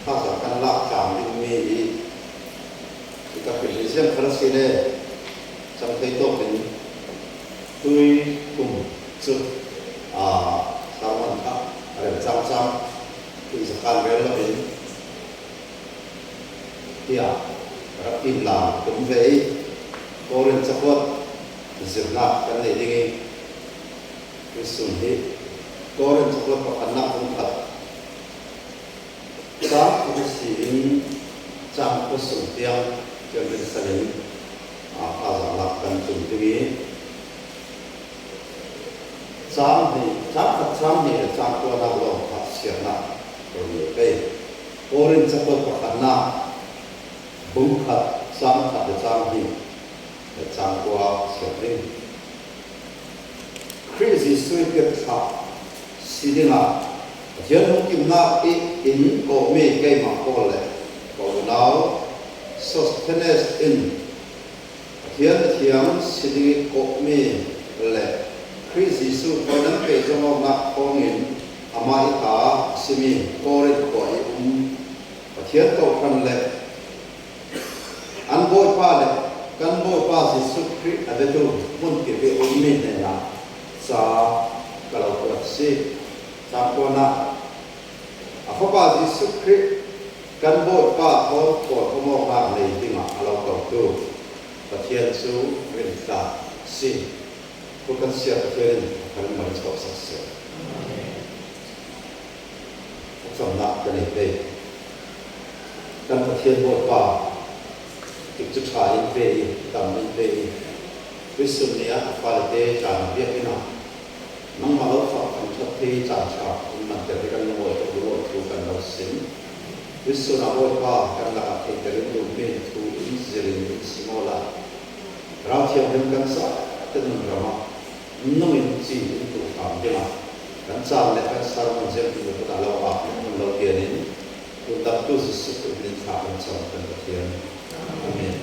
Thazaang kan lak tlang dingmi hi ka hril hi ziang khan a si le cang thei tawk in tui kum cu sermon kha a rem cang cang tui zakan rel lo in tiah rak in la tum ve i Korin cakuat zirnak kan nei ding i Krisun hi Korin cakuat pakhatnak bung khat Caang khat a si in caang khat sung tiang Jerusalem sal in thazaang lak kan tum ding i caang hnih, caang khat caang hnih le caang kuanak lawng kha siarnak ka ngei pei. Korin cakuat pakhatnak bung khat, caang khat le caang hnih le caang kua siar ding. Khrih Jesuh i biakthlah si dingah Pathian lungkimnak i in kawhmi keimah Paul le ka unau Sosthenes in Pathian Thiang si ding i kawhmi le Khrih Jesuh hawi nan pehzawng awknak thawngin amah i ta a simi Korinth khua i um Pathian kawhhran le an Bawipa le kan Bawipa Jesuh Khrih a biatu hmunkip i ummi hnenah ca ka lo kuat si. Cakuan ah a Fapa Jesuh Khrih kan Bawipa thawn kawl awmawknak nei dingah a lo kotu Pathian cu rintlak si. Ku kan sia Pathian in a kan mal chuak sak seh. Thlacamnak kan ei pe. Kan Pathian Bawipa tik cu ṭha in pe i dam in pe i Christum ni ah a fale te caan biakinn ah nangmah lo fak kan ṭhat hi caan ṭha in manter hi kan lungawi tuk lungawi thu kan lo sim. Christum ah Bawipa kan lakah theihter in duhmi thu in zir in in sim aw la. Rau thianghlim kan sa te nun ram ah nung in ci in tuh hram dingah kan caan le kan sermon ziangtin le kut ah lo ah mun lo tian in Tutan tu Jesuh Khrih min thla kan cam kan Pathian. Amen.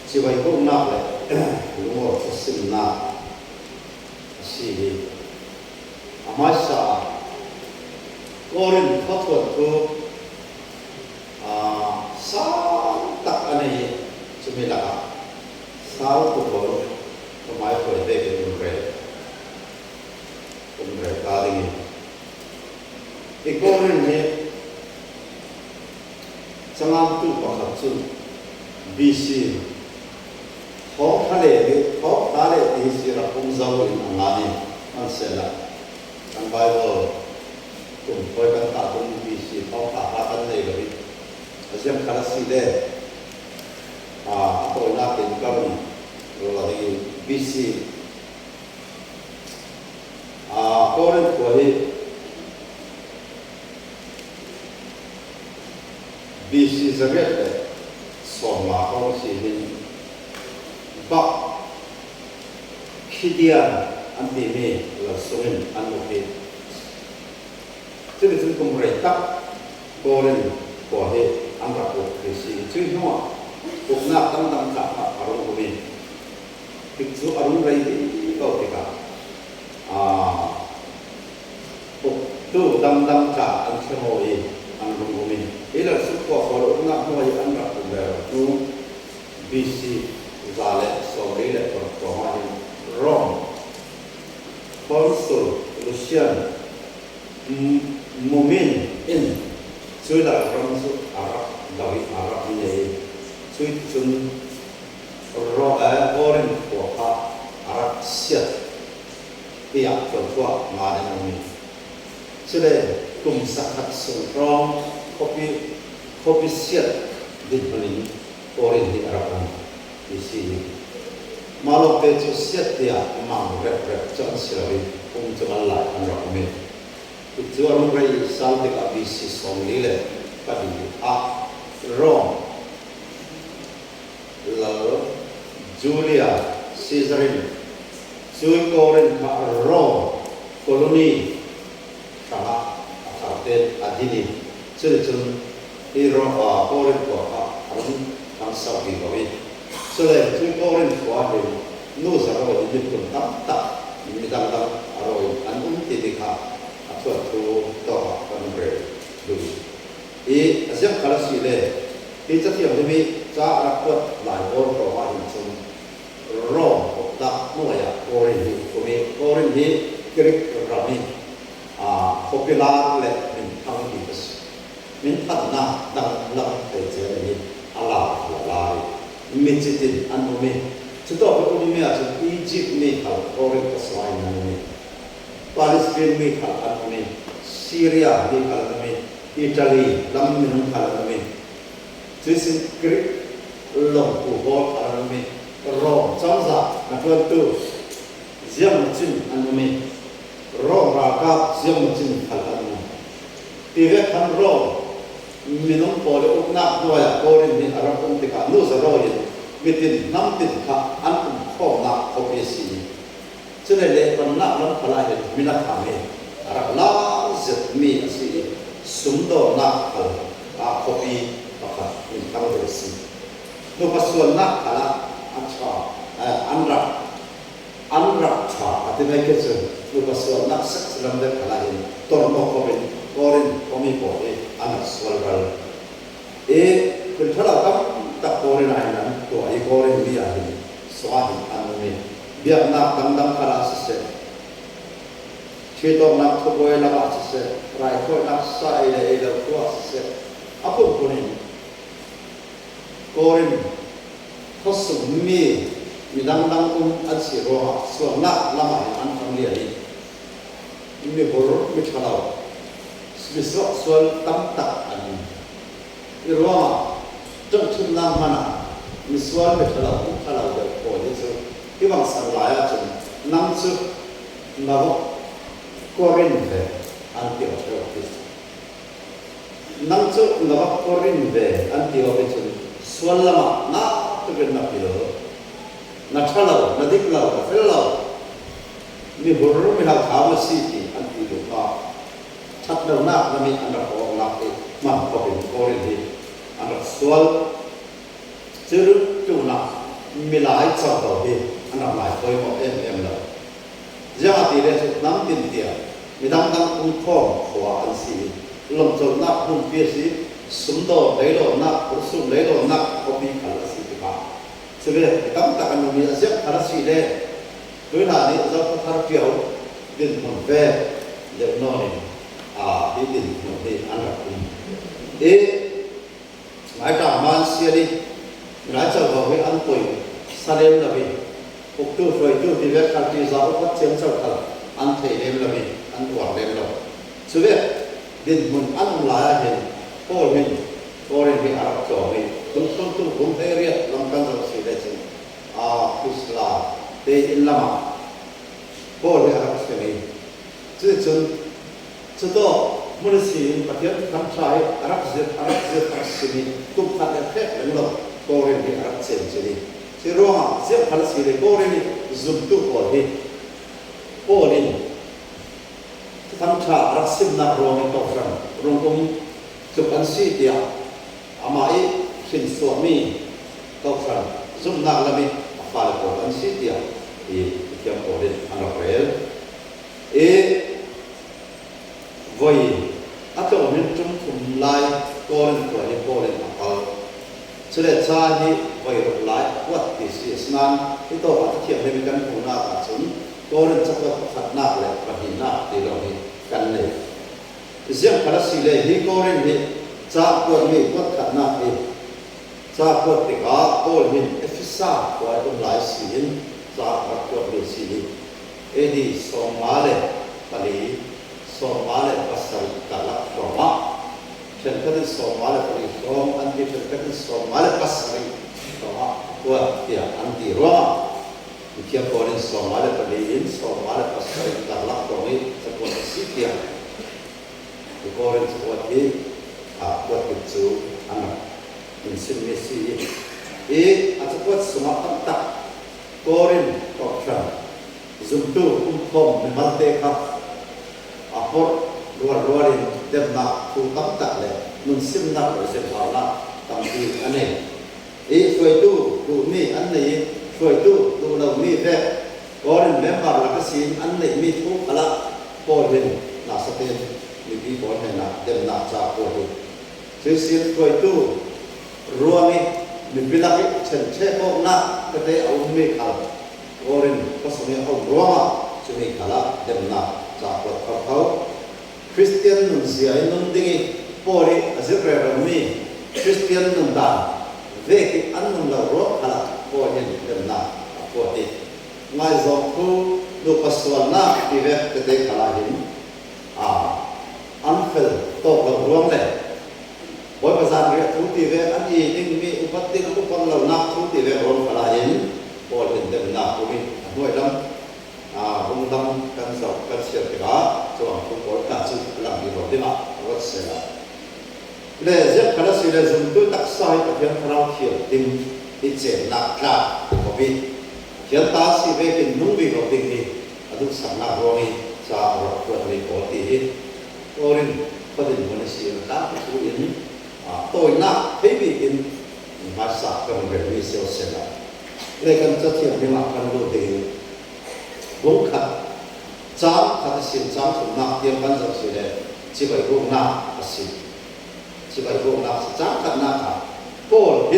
Civai bawmhnak le lungawr thlasimnak a si hi a hmaisa ah Korin khuathuat cu sang tak a nei i cumi lakah sau tuk lo ka hmaihruai bek in um rel. Um rel ta ding in. Hi Korin hi cangamtu pakhat cu BC thawngtha le thawngtha le ti hi rak um zau in a ngan i hmanhsehlaw kan Bible kum hawi kan tah tung BC thawngtha hla kan nei lo i a ziang khan a si le a tawinak in ka run ruah ding in BC Korinth khua hi BC 815 hrawng si hin bak Khidian an timi lasung in an uk i cuticun kum rei tak Korinth khua hi an rak uk ti si i cu hnu ah uknak dangdang kha a rung um i tik cu a rung rei dih ko tikah uktu dangdang tla an thlemo i an rung um i hi le cu khua pawl uknak hnuai i an rak um ve lo hnu BC 126 hrawng ah hin Rome consul Lucian Mumin in Judah ram cu a rak do i a rak nei i cuticun Korin khua kha a rak siat tiah tuanthua ngan in um i cule kum zakhat sung hrawng khuapi khuapi siat dinhmun in Korin hi a rak um ti si hi. Mah lawngte cu siat tiah mang reprep cu an si lo i um cu mal lai an rak um i cu a rung rei sal tikah BC 44 ah Rome Lal Julia Caesar in cui Korin kha Rome colony hrangah a thar tein a din i cuticun hi Korin khua kha a run thangso vi ko i cule cui Korin khua hin nu zaro in miphun tamtak mi dangdang a ro in an um ti ti kha. Thuathu tawk ah kan rel duh i a ziak khal a si le hi Cathianghlim i ca a rak kuat lai pawl hrawng ahhin cun Rom uknak hnuai ah Korin hi um i Korin hi Greek ram i khuapi lar le minthang bik a si. Minthannak danglam theicia nih a lar la lai. Michit in an um i cutawk i ummi ahcun Egypt mi khal Korin khuasua in an um i Palestine mi khal an um i Syria mi khal an um i Italy lam minung khal an um i cuisin Greek lawngpu hawl khal an um i Rom cozah hnaṭuantu ziangmacin an um i Rom ralkap ziangmacin khal an um. Tive khan Rom minung pawl i uknak hnuai ah Korin nih a rak um tikah nu zarawi in mitin hnamtin kha an um khawmnak khuapi a si i cule le tonnak lamkhal ah hin min a thang i a rak lar zetmi a si i sumdawrnak khal ah khuapi pakhat minthang ve a si. Nupa sualnak khal ah an ṭha an rak an rak ṭha a ti mai khi cu nupa sualnak sex lam deuh khal ah hin ton awk khop in Korin khuami pawl hi an rak sual ral i thil ṭhalo tam tak Korin ah hin an tuah i Korin mi ah hin sua hin an um i biaknak dangdang khal ah siseh ṭhitawknak thubuai lakah siseh raithawinak sa ei le ei lo thu ah siseh a phunphun in Korin khuasung mi mi dangdang um an si ruangah sualnak lam ah hin an ṭhang lian i mihur miṭhalo misuaksual tamtak an um. Hi ruangah ṭangṭhumnak hmanh ah misual miṭhalo um ṭhalo deuh pawl hi cu hi bang ser lai ahcun nang cu na va Korin ve an ti awk ṭheo ti. Nang cu na va Korin ve an ti awk cun sual lam ah nak tuk in na pil. Na ṭhalo, na dik lo, na fel lo, mihur mihlauthau na si ti an ti duh hnga. Ṭhatlonak lam i an rak awk i hman khop in Korin hi an rak sual. Cu tluknak milai covo hi an rak ngai fawi emem lo. Ziah ti le cu hnam tin tiah midang dang um khawm khua an si i lawmcawlnak hmunpi a si, sumdawr leilawnnak, kursum leilawnnak khuapi khal a si tikah cuve mi tamtak an um i a ziak thar a si le tuihna nih Zokhua Thar ṭio dinhmun ve deuh nawn in hi dinhmun hi an rak um i Laitlang man sial i Lai covo hi an poi salem lo i uktu hruaitu tive khal ṭihzah upat thiamco khal an thei lem lo i an uar lem lo. Cuve dinhmun an um lai ahhin Paul hin Korin hi a rak tlawng i tung kum 18 lam kan zoh si le cun Priscilla te inn lam ah Paul hi a rak thleng i cuticun cutawk hmun a si in Pathian thukhan ṭha hi a rak zirh a rak zirh a rak sim i kum khat le hrek leng lo Korin hi a rak cemcin i cu ruangah ziarkhal a si le Korin i zumtu pawl hi Paul in thukhan ṭha a rak simnak ruang i kawhhran rungum tluk an si tiah amah i hrinsuahmi kawhhran zumhnak lam i a fale pawl an si tiah hi Cathiang pawl in an rak rel. I voi a tlawm in ṭum thum lai Korin khua hi Paul in a kal. Cule ca hi voi ruk lai a kuat ti si. Asinain hi tawk ah Cathiang nih kan hmuhnak ahcun Korin cakuat pakhatnak le pahnihnak ti lawng hi kan nei. Ziangkhal a si le hi Korin hi ca kuatmi kuatkhatnak hi ca kuat tikah Paul hin Efesa khua i um lai si in ca a rak kuatmi a si i AD 54 57 karlak hrawngah ṭhenkhat in 54 hrawng an ti ṭhenkhat in 57 hrawngah a kuat tiah an ti ruangah Mithiang Paul in 54 in 57 karlak hrawng i cakuat a si tiah Korin cakuat hi kuat bik cu an rak in simmi a si i a cakuat sungah taktak Korin kawhhran zumtu umkhawm mimalte kha a hawrh rualrual in demnak thu tamtak le nunsimnak le zirhaunak tampi a nei. I hruaitu duhmi an nei i hruaitu duh lomi vek Korin member lak a si in an neihmi thu khalah Paul hin Nasatein mipi pawl hnenah demnak ca kuat u. Cuisin hruaitu ruang i mipi lak i ṭhenṭhek awknak tete a ummi khal Korin khuasung i a um ruangah cumi khal ah demnak ca kuat thotho. Kristian nunzia i nun ding i Paul i a zirh reromi Kristian nundan vek i an nun lo ruang khal ah Paul hin demnak a kuat i ngaizawng phu nupa sualnak ti vek tete khal ah hin an fel tawk lo ruang le Bawipa zanriah thu ti ve an i dingmi upat ding an upat lonak thu ti ve ruang khal ah hin Paul hin demnak um i a hnuai lam vungdang kan zoh kan siar tikah cuang thu pawl hna cu a lang dih lo dingah ruat sehla. Le ziak khat a si le zumtu taksa hi Pathian Thlarau Thianghlim i cemnak tlak a bi. Pathian ta si vekin nung ve ko ding hi a duhsaknak ruang i ca a rak kuatmi pawl ti hi Korin khuadin hmun a si a tlangpi thu in tawinak thei bik in hmaisa kan relmi sio sehla. Le kan cathianghlim ah kan lut ding bung khat caang khat a si caang thumnak tiang kan zoh si le civai buknak a si. Civai buknak si caang khatnak ah Paul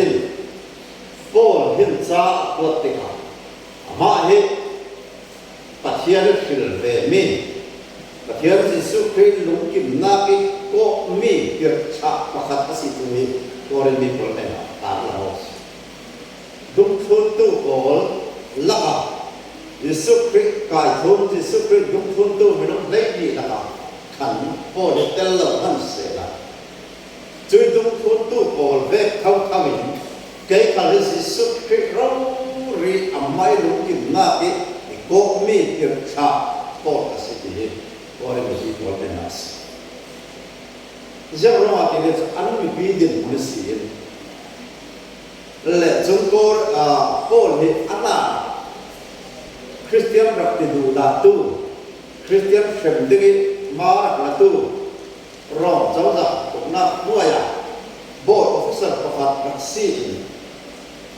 hin ca a kuat tikah amah hi Pathian a hril vemi Pathian Jesuh Khrih lungkimnak i kawhmi tirhchah pakhat a si tu hi Korin mi pawl hnenah tar lang awk a si. Dungthluntu pawl lakah Jesuh Khrih kaithum Jesuh Khrih dungthluntu minung 12 lakah khan Paul hi tel lo hmanh sehla cui dungthluntu pawl vek thotho in kei khal hi Jesuh Khrih rori a mai lungkimnak i i kawhmi tirhthlah pawl a si ti hi Korin mipi pawl hnenah a si. Ziah ruangah ti le cu an mipi dinhmun a si in le cun Paul hi a hlan Christian rak ti duhdahtu Christian hrem ding i hma rak latu Rom cozah uknak hnuai ah board officer pakhat rak si in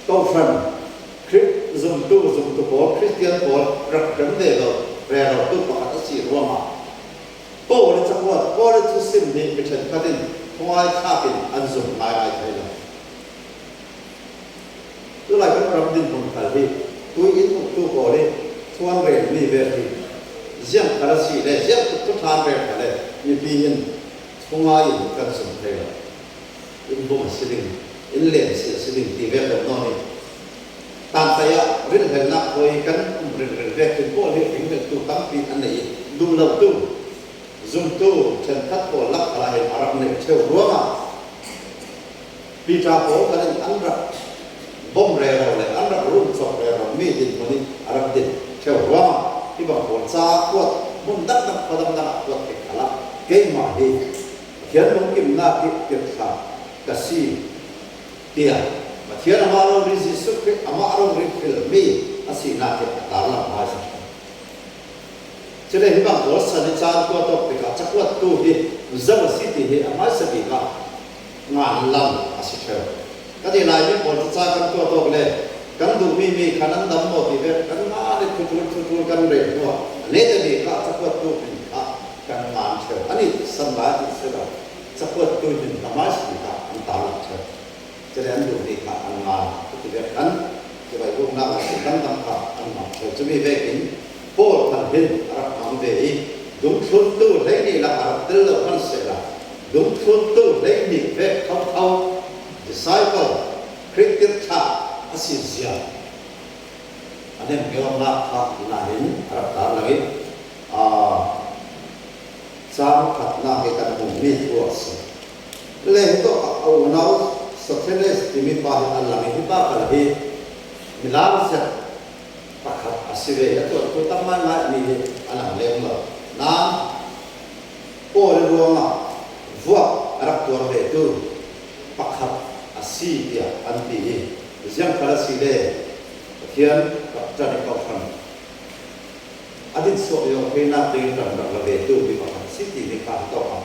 kohhran Khrih zumtu zumtu pawl Christian pawl rak hrem ve lo rerotu pakhat a si ruangah Paul i cakuat Paul i thusim nih mi ṭhenkhat in thungai thlak in an zum ngaingai thai lo. Tulai kan ram dinhmun khal hi tui in uktu pawl i thuan relmi vel hi ziang khal a si le ziang tuk cu ṭhan rel khal le mipi hin thungai in kan zum thai lo. Inn bung a si ding, inn len si a si ding ti vel lo nawn i tantai ah rinhlelnak hawi kan um ringring ve cun pawl hi ringhleltu tampi an nei i duh lotu zumtu ṭhenkhat pawl lak khala hin a rak neih ṭheu ruangah Peter pawl kan in an rak bom rero le an rak rum cawk rero mi dinhmun i a rak din ṭheu ruangah hi bang pawl ca kuat hmun dangdang khua dangdang ah kuat ke khala keimah hi Pathian lungkimnak hi tirhthla ka si tiah Pathian amah rori Jesuh Khrih amah rori hril a sinak hi a tarlang hmaisa. Cule hi bang pawl san i caan kuat awk tikah cakuattu hi zo a si ti hi a hmaisa bik ah ngan lam a si ṭheo. Kan i Laimi pawl cu ca kan kuat awk le kan duhmi mi kha nan dam maw ti ve kan ngan i thutul thutul kan rel hnuah a lete kha cakuattu min kha kan ngan ṭheo. Ani san lai ti si lo. Cakuattu min kha hmaisa bik ah an tarlang ṭheo. Cule an duhmi kha an ngan ti ve khan cubai buknak le dangdang kha an hmang ṭheo. Cumi vekin Paul khan hin a rak hmang ve i dungthluntu 12 lak a rak tel lo hmanhsehlaw dungthluntu 12 vek thotho disciple Khrih tirhthlah a si zia a nemhngeunak kha nain a rak tarlang i caang khatnak i kan hmuhmi thu a si. Le hi to a unau Sothenes timi pa hi an lang i hi pa kal hi milar zet pakhat a si ve. A tuantu tam ngaingai mi hi a lang lem lo. Nain Paul ruangah vuak a rak tuar vetu pakhat a si tiah an ti i ziangkhal a si le Pathian rak ṭan i kohhran a din suak lio hrinak ding ram rak la vetu mi pakhat a si timi kha tawk ah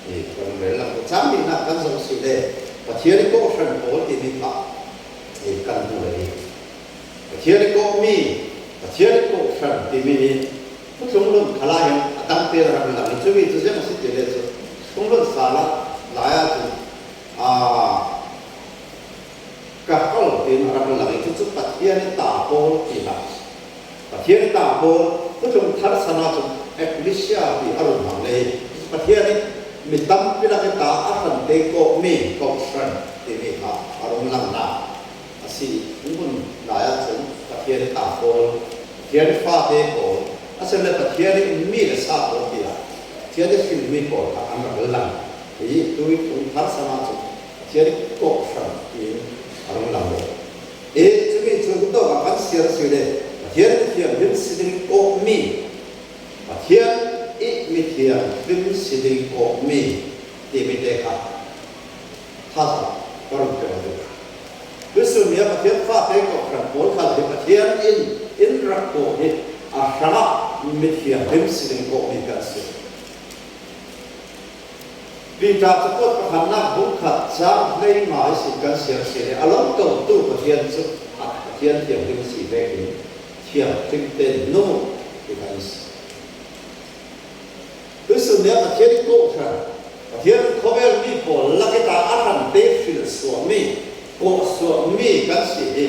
kan rel lang. Cang dihnak kan zoh si le Pathian i kawhhran pawl timi kha kan hmu le Pathian i kawhmi, Pathian i kawhhran timi hi thuthlung lung khala hin a dang te rak lang i cumi cu zeng si ti le cu thunglun sal ah lai ahcun ka hal tiin a rak lang i cucu Pathian i ta pawl tinak Pathian i ta pawl thuthlung thar san ahcun Ecclesia ti a run hmang le Pathian i mi tampi lak i ta a hran te kawhmi kohhran timi kha a rung langnak a si. Hmun lai ahcun Pathian i ta pawl, Pathian i fate pawl, asile Pathian i ummi le sa pawl tiah Pathian i hrinmi pawl kha an rak lang i tui phung thar san ahcun Pathian i kawhhran tiin a rung lang ve. I cumi cu hutawk ah kan siar a si le Pathian mithianghlim si ding kawhmi, Pathian i mithianghlim si ding kawhmi timi te kha thazaang ka run pek duh. Tuisun ni ah Pathian fate kawhhran pawl khal hi Pathian inn in rak kawh hi a hrangah mithianghlim si ding kawhmi kan si. Peter cakuat pakhatnak bung khat caang 15 i sin kan siar si le a lo kotu Pathian cu a Pathian thianghlim si bek in thianghlim tein nung ti kha an si. Tuisun ni ah Pathian i kawhhran, Pathian khawvel mi pawl lak i ta a hran te hril suahmi, kawh suahmi kan si hi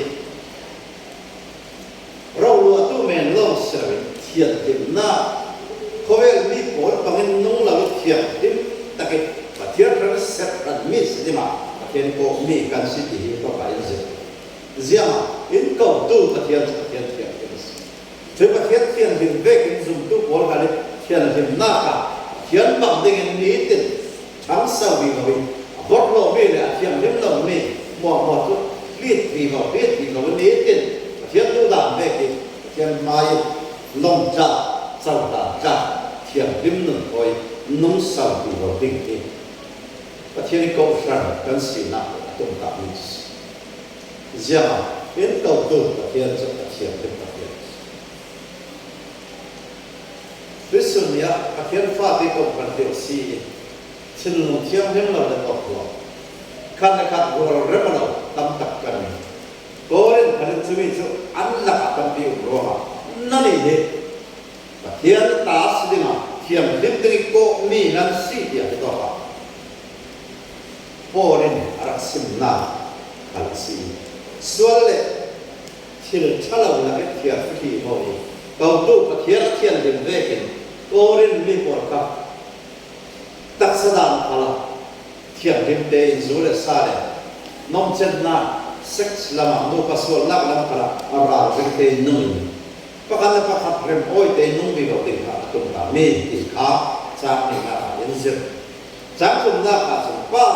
Roluahtu men lawng si loin thianhlimnak, khawvel mi pawl bangin nung lo i thianghlim tak i Pathian ram serhranmi si dingah Pathian kawhmi kan si ti hi tlawmpal in zir. Ziangah in kotu Pathian cu Pathian thianghlim a si. Cu Pathian thianghlim vek in zumtu pawl hal i thianhlimnak ah Pathian bang dingin nitin ṭhangso rih lo i a vorhlawmi le a thianghlim lomi hmuahhmuah cu hlit rih lo hlit rih lo in nitin Pathian duhdan pek i Pathian hmai in lawmtlak cohlan tlak thianghlim nun hawi nungsau ti lo ding hi Pathian i kawhhran kan sinak le a tumtahmi cu si. Ziangah in kotu Pathian cu a thianghlim Pathian a si. Tuisun ni ah Pathian fate kawhhran te a si i thinlung thianghlim lo le tawk khat le khat rual rem lo tam tak kan ni. Korin khan in cumi cu an lakah tampi um ruangah nan i hi Pathian ta si dingah thianghlim ding i kawhmi nan si tiah ti tawk ah Paul in a rak simnak kal a si. Sual le thil ṭhalo lak i thiar fihli maw i kotu Pathian a thianhlim vekin Korin mi pawl kha taksa daan phal ah thianghlim tein zu le sa le nomcennak sex lam ah nupa sualnak lam kha a ralring tein nung in pakhat le pakhat rem awi tein nung mi lo ding kha a tum ta mi ti kha caang ningnak ah in zir. Caang thumnak ah cun Pa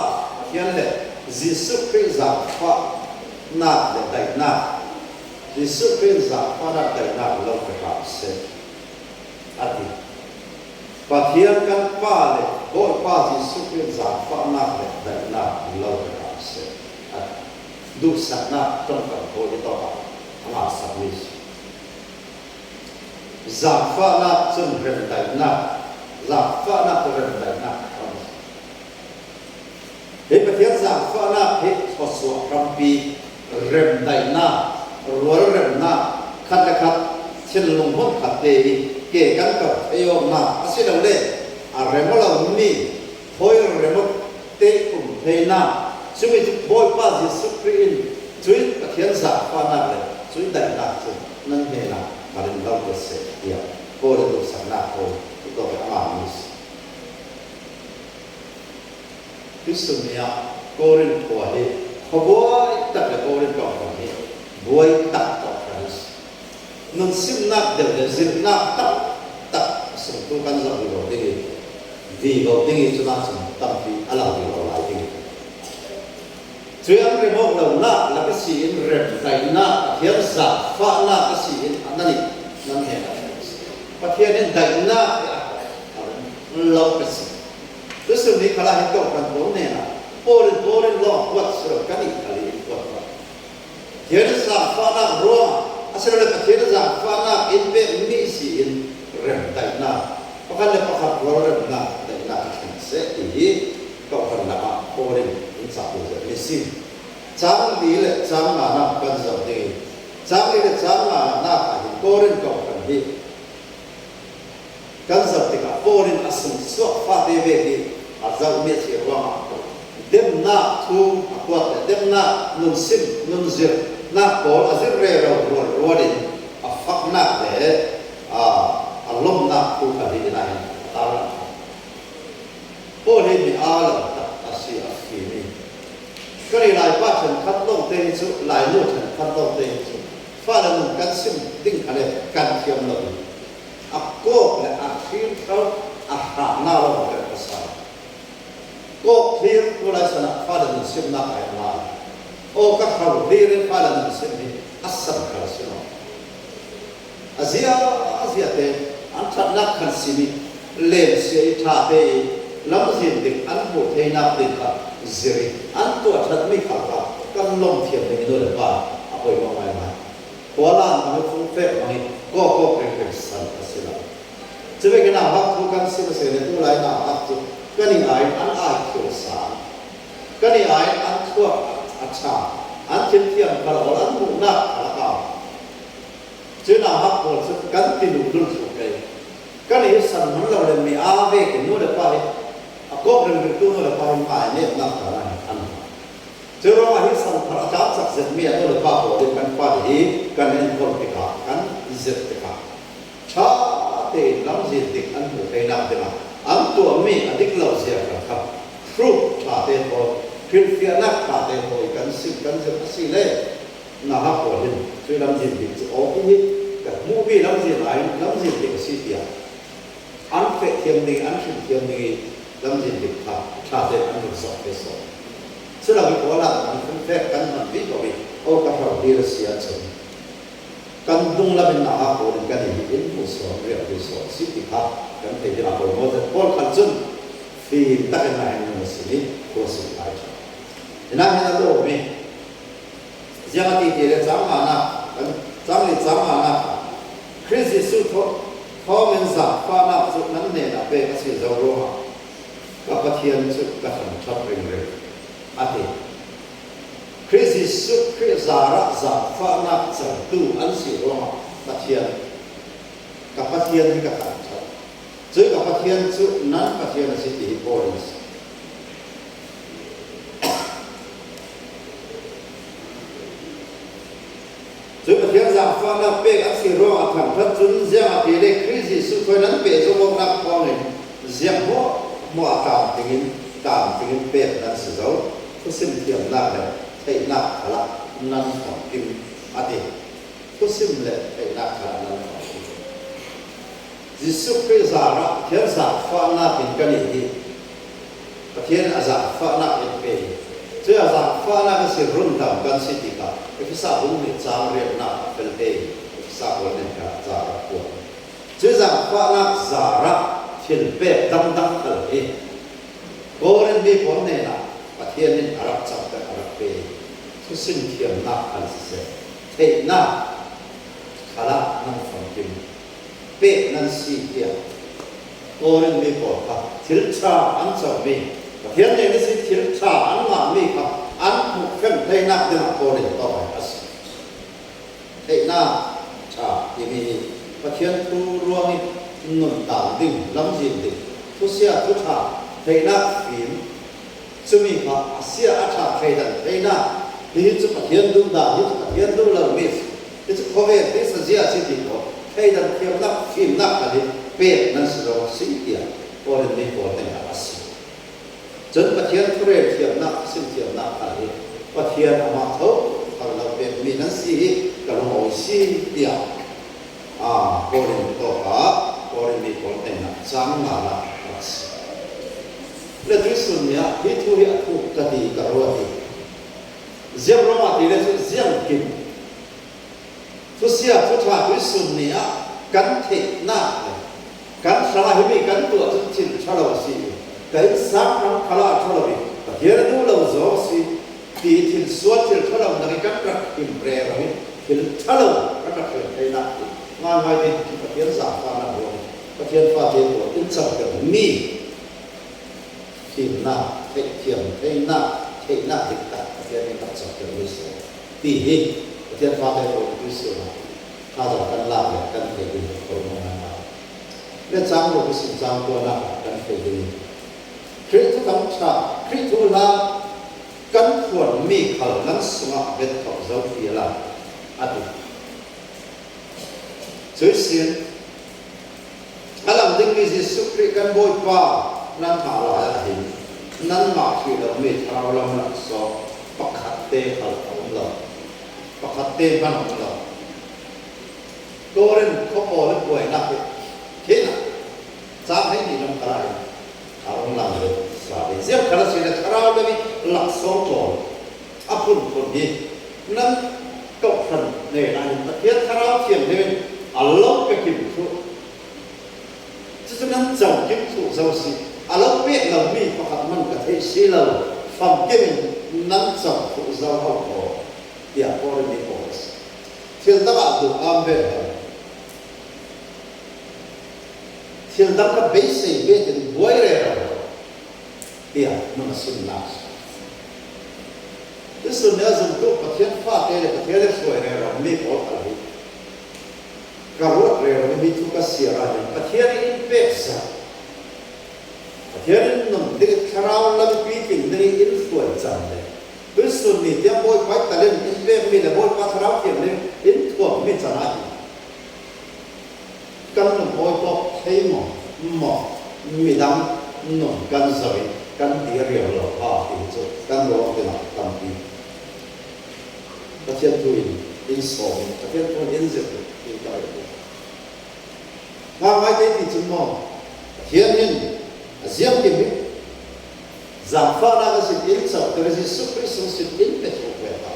Pathian le Jesuh Khrih zaangfahnak le daihnak, Jesuh Khrih zaangfahnak daihnak lo pe hram seh, a ti. Pathian kan Pa le Bawipa Jesuh Khrih zaangfahnak le daihnak lo pe hram seh, a ti. Duhsaknak tongkam hawi hi tawk ah a ngah sakmi si. Zaangfahnak cun remdaihnak, zaangfahnak cu remdaihnak hram a si. Hi Pathian zaangfahnak hi thluachuah hrampi, remdaihnak, rualremnak, khat le khat thinlung hmunkhat te i ke kan kap theiawknak asilole a rem lomi hawi remot te um theinak, cumi cu Bawipa Jesuh Khrih in cui Pathian zaangfahnak le cui daihnak cu nan hnenah ka rin lo te seh tiah Paul i duhsaknak hawi tutuak i a ngahmi a si. Kristu ni ah Korin khua hi khuabuai tak le Korin kawhhran hi buai tak kawhhran a si. Nun simnak deuh le zirhnak taktak sungtu kan zoh rih lo ding i vi lo ding i cun ahcun tampi a lang rih lo lai ding. Cuai an rem awk lonak lak i si in remdaihnak Pathian zaangfahnak a si in nan i nan he a Pathian in daihnak hi a lo ka si. Tusun ni khala hin ko kan pawl ne na Paul in Paul in lawng huat si lo kan i khal i in huat lo. Pathian in zaangfahnak ruangah asilole Pathian in zaangfahnak in pek mi si in remdaihnak pakhat le pakhat rualremnak daihnak i thleng seh ti hi kohhran lakah Paul in in cahtu zet mi si. Caang li le caang nga nak kan zoh ding i caang li le caang nga nak ah hin Korin kohhran hi kan zoh tikah Paul in a sungsuak fate ve hi a zohmi a si ruangah demnak thu a kuat le demnak nunsim nunzirnak pawl a zir rero rual rual in a faknak le a lawmhnak thu kha hi ina hin a tarlang. Paul hi mi aa lo tak a si a fimi. Kan i Laipa ṭhenkhat lawngte hi cu Lainu ṭhenkhat lawngte hi cu fale nun kan sim ding kha le kan thiam lo i a kawk le a hringhro a hrahnak lawng kan hmasa. Kawk thlir tu lai san ah fale nun simnak ai ngai. Aw ka hro hlir in fale nun sim hi a san khal si lo. A zia a zia te an ṭhatnak khan sim i lem sia i ṭha te i lamzin ding an hmuh theinak ding kha zir i an tuah ṭhatmi kha kha kan lawmh thiam ding i nu le pa a poimawh ngaingai. Khualan bang i fungfek bang i kawkawk ringring san a si lo. Cuve kan hak thu kan sim a si le tu lai nak hak cu kan i ai an ai khio sang. Kan i ai an thluak a ṭha. An thilthiam kal ol an hmuhnak a kau. Cun a hak pawl cu kan ti luhlul thlu kei. Kan i san man lo le mi aa ve ke nu le pa hi a kawk ringringtu nu le pa hi hmai netnak ta na an Cu ruangah hi sangthar a tlam cak zet mi a nu le pa pawl in kan fale hi kan enkawl tikah kan zet tikah ṭha tein lamzin dik an hmuh theinak dingah an tuahmi a dik lo zia kan kha proof ṭha te thawl hrilhfiahnak ṭha te thawl i kan sim kan zet a si le na hak pawl hin cu lamzin dik cu aw hi ka hmuhmi lamzin ai lamzin dik a si tiah an feh thiam ding an hrim thiam ding i lamzin dik kha ṭha tein an run sok te sawh. Culo i kawl ah kan fungfek kan hman rih ko i aw ka hro dir a si ahcun kan hnung lam in aha pawl in kan i hit in hmu sawm riak ri sawm si ti kha kan thei ding ah pawl maw pawl khan cun fim tak in a nu a si i khua sung ai ṭha. Ina hin a lawm i ziang a ti ti le cang nga nak kan cang li cang nga nak Khrih Jesuh thawngin zaangfahnak cu nan hnenah pek a si zo ruangah ka Pathian cu ka thangṭhat ringring, a ti. Khrih Jesuh Khrih zarah zaangfahnak cangtu an si ruangah Pathian ka Pathian hi ka thangṭhat. Cun ka Pathian cu nan Pathian a si ti hi Paul in a si. Cun Pathian zaangfahnak pek an si ruangah thangṭhat cun ziang a ti le Khrih Jesuh cu nan pehzulh awknak thawngin ziang hmuahhmuah a tlamtling in tlamtling in pek nan si zo, phusim thiamnak le theihnak khalah nan famkim, a ti. Phusim le theihnak khalah nan famkim. Jesuh Khrih zarah Pathian zaangfahnak in kan i hi. Pathian a zaangfahnak in pe. Cu a zaangfahnak a si rundam kan si tikah Efesa bung nih caang rianhnak a fel te Efesa pawl nih kha ca a rak kuat. Cu zaangfahnak zarah thil pek dangdang khal hi Korin mi pawl hnenah Pathian in a rak cangter a rak pe. Thusim thiamnak khal siseh, theihnak khal ah nan famkim. Pek nan si tiah Korin mi pawl kha thil ṭha an comi Pathian nih na si thil ṭha an ngahmi kha an hmuh hremhleinak dingah Korin tawk a si. Theihnak ṭha timi hi Pathian thu ruang i nun taang ding lamzin ding thusia thu ṭha theihnak fim cumi kha a sia a ṭha thleidan theihnak hihi cu Pathian duhdah hi cu Pathian duh lomi a si. Hi cu khawvel hi sazia a si ti ko thleidan thiamnak fimnak kha hi pek nan si lo si tiah Korin mi pawl hnenah a si. Cun Pathian thurel thiamnak sim thiamnak kha hi Pathian amah tho thar lo pekmi nan si hi ka lungawi si tiah Korin tawk ah Korin mi pawl hnenah cang nga lah a si. Le tuisun ni ah hi thu hi a thuk ka ti ka ruat i Ziang ruangah ti le cu ziang kim thusia thuṭha tuisun ni ah kan theihnak le kan hrangah himi kan tuah cun thil ṭhalo a si i ka in sang ram khala a ṭhalo i Pathian a duh lo zawng si ti thil sual thil ṭhalo nak i kan rak him rero hi thil ṭhalo kan rak hel theinak ti ngaingai ding khi Pathian zaangfahnak ruang Pathian fate pawl in cangter mi Fimnak, theihthiam, teinak, theihnak dik tak Pathian nih rak cawkter mi si ti hi Pathian fate pawl tu si ah thazaang kan lak le kan theih ding kan khawi mo ngai ngai. Le cang lo sin cang ko na kan thei ding. Khrih thutang ṭha, Khrih thu hla kan phuan mi khal nan sungah bet thok zo fiala a ti. Cui sin a lang dingmi Jesuh Khrih kan Bawipa nan hngah lai ah hin nanmah hrih lomi thlarau lam laksawng pakhat te khal a um lo. Pakhat te hmanh a um lo. Korin khuapaw le buainak hi thihnak caan hei nih lam kala in a rung lang le sa ve. Ziang khal a si le thlarau lam i laksawng pawl a phunphun hi nan kohhran ne nain Pathian Thlarau Thianghlim in a lo pe kim thlu. Cucu nan co kim thlu zo si. A lo pek lomi pakhat man ka theih si lo famkim in nan co thlu zo ho ko tiah Korin nih Paul a si. Thil dang ah duh am ve lo. Thil dang kha beisei bet in buai re lo tiah nun a simnak a si. Jesuh nih a zumtu Pathian fate le Pathian i hruai rero mi pawl kha hi ka ruat rero mi cu ka siar ahhin Pathian i in pek zat Pathian in nung ding thlarau lampi tling ding i in hruai cang le tuisun ni tiang Bawipa talent in pekmi le Bawipa thlarau thianghlim in thuammi can ah hin kan nun hawi tawk thei maw maw midang nun kan zoh i kan ti riau lo ha ti cu kan ruah tikah tampi Pathian tu in in sawm in Pathian tu in zir in ka rel. Nga ngai te ti cun maw Pathian hin a ziang kim hi zaangfahnak a sin in co ter Jesuh Khrih sung sin in pe thuk ve ta.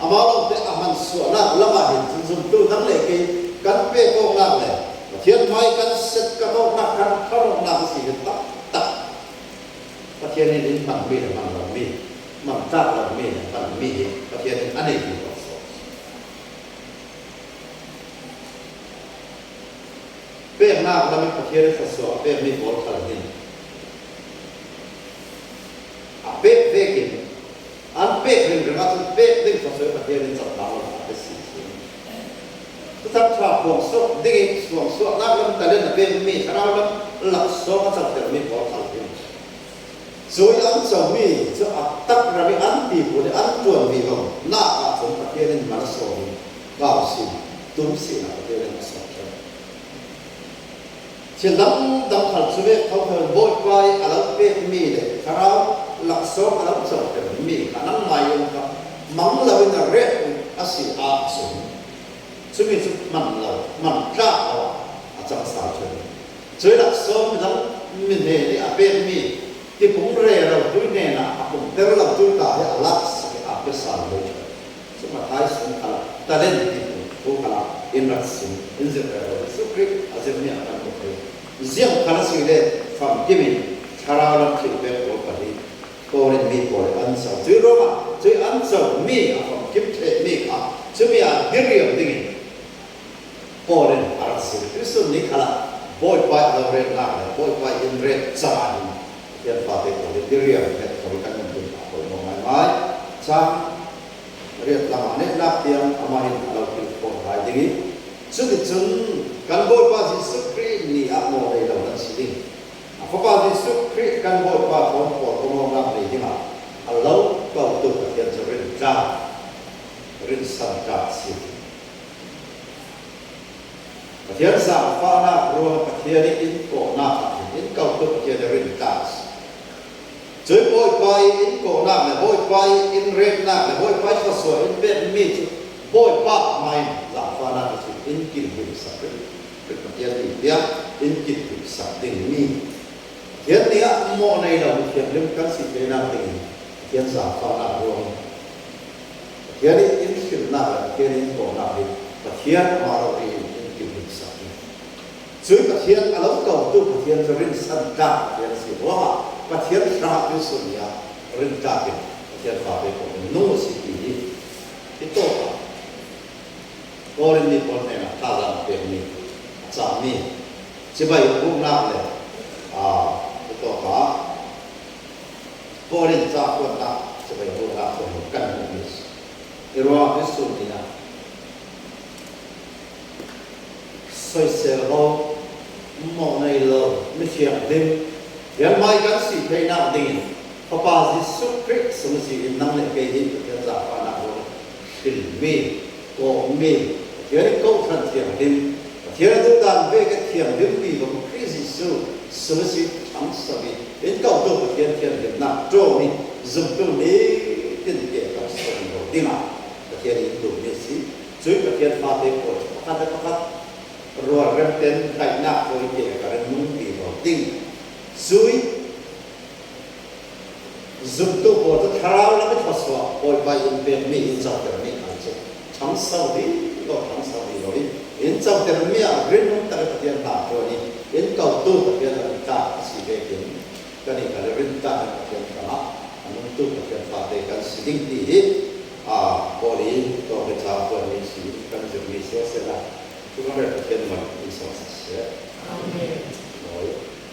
Amah lawng te a hman suahnak lam ah hin cun zumtu dang le kei kan pe kawknak le Pathian hmai kan set ka kawknak kan kharoknak a si hi taktak. Pathian in in hmanmi le hman lomi, hman tlak lomi le hmanmi hi Pathian in a nei ti lo sawh. Peknak lam in Pathian in thluachuah a pekmi pawl khal hin a pek vekin an pek ringring ahcun pek ding kha cu Pathian in cawknak lam ah a si si. Cutak ṭha phuang suak ding i suang suaknak lam tal in a pekmi thlarau lam laksawng a cotermi pawl khal hin cu i an comi cu a tak ram i an pipu nih an ṭuanmi ho nak ahcun Pathian in man a sawm i kau sin tum sinak Pathian in a sawm ṭhan. Thil dangdang khal cu ve kho Bawipa i a lo pekmi le thlarau laksawng a lo cotermi kha nangmah i um kha mang loin a rek a si ahcun cumi cu hman lo hman tlak lo ah a cang sal ṭheo. Cui laksawng midang mine nih a pekmi tipung re ro tui hnenah a pumter lo tu ta hi a lak sak i a pe sal lo ṭheo. Cu Matthai sung kha talent ti thu kha in rak sim in zirter lo. Jesuh Khrih a zirmi ah kan hmuh thei. Ziang khan a si le famkim in thlarau lam thil pek pawl pali Korin mi pawl an co. Cui ruangah cui an co mi a famkim thehmi kha cumi ah diriam dingin Paul in a rak sim. Jesuh nih khala Bawipa i lo retnak le Bawipa in ret caah in Pathian fate pawl hi diriam het kho i kan um ding a poi ngai ngai. Cang riat lam ah nehnak tiang amah in a lo kil khawh lai ding i cuticun kan Bawipa Jesuh Khrih ni ah nawl nei lo nan si ding. A Fapa Jesuh Khrih kan Bawipa thawng pawl kawngawnak nei dingah a lo kotu Pathian cu rin tlak, rin san tlak si. Pathian zaangfahnak ruang Pathian i inn kawhnak ah hin inn kotu Pathian i rin tlak a si. Cun Bawipa i inn kawhnak le Bawipa i inn remnak le Bawipa i thluachuah in pekmi cu Bawipa hmai in zaangfahnak cu inn kilhim sak rin Pathian nih tiah inn kilhim sak dingmi Pathian nih ah mawh nei lo thianghlim kan si te nak ding in Pathian zaangfahnak ruang Pathian i inn hrimnak le Pathian inn kawhnak hi Pathian amah ro in inn kilhim sak ding. Cun Pathian a lo kotu Pathian cu rinsan tlak Pathian a si ruangah Pathian hrangah Jesuh nih ah rintlak in Pathian fate pawl in nung a si ti hi hi tawk ah Korin mi pawl hnenah thazaang a pekmi a cahmi cibai pumhnak le hi tawk ah Korin ca kuatnak cibai pumhnak cu kan hmuhmi a si. Hi ruangah Jesuh nih ah Soisel lo, mawh Mithianghlim rianmai kan si theihnak dingin Fapa Jesuh Khrih sungsi in nang le kei hi Pathian zaangfahnak ruang hrilmi, kawhmi, Pathian in kawhhran thianghlim, Pathian a duhdan ve ka thianghlimmi bang Khrih Jesuh sungsi ṭhangso i in kohtu Pathian thianghlimnak ṭawm i zumtu nitin ke kan sawm lo dingah Pathian in duhmi a si. Cun Pathian fate pawl cu pakhat le pakhat rualrem ten daihnak tawite ka ren nungpi lo ding. Cui zumtu pawl cu thlarau lam i thluachuah Bawipa in pekmi in cotermi kha cu ṭhangso dih lo ṭhangso dih lo in in cotermi ah rinung tak i Pathian hna ṭuan i in kotu Pathian lam tlak a si vekin kan i kal i rintak in Pathian hrangah a nungtu Pathian fate kan si ding ti hi Paul i tawke ca phuanmi si kan zirmi si sehla cu kan Pathian man in sawm siseh. Amen. Nawl.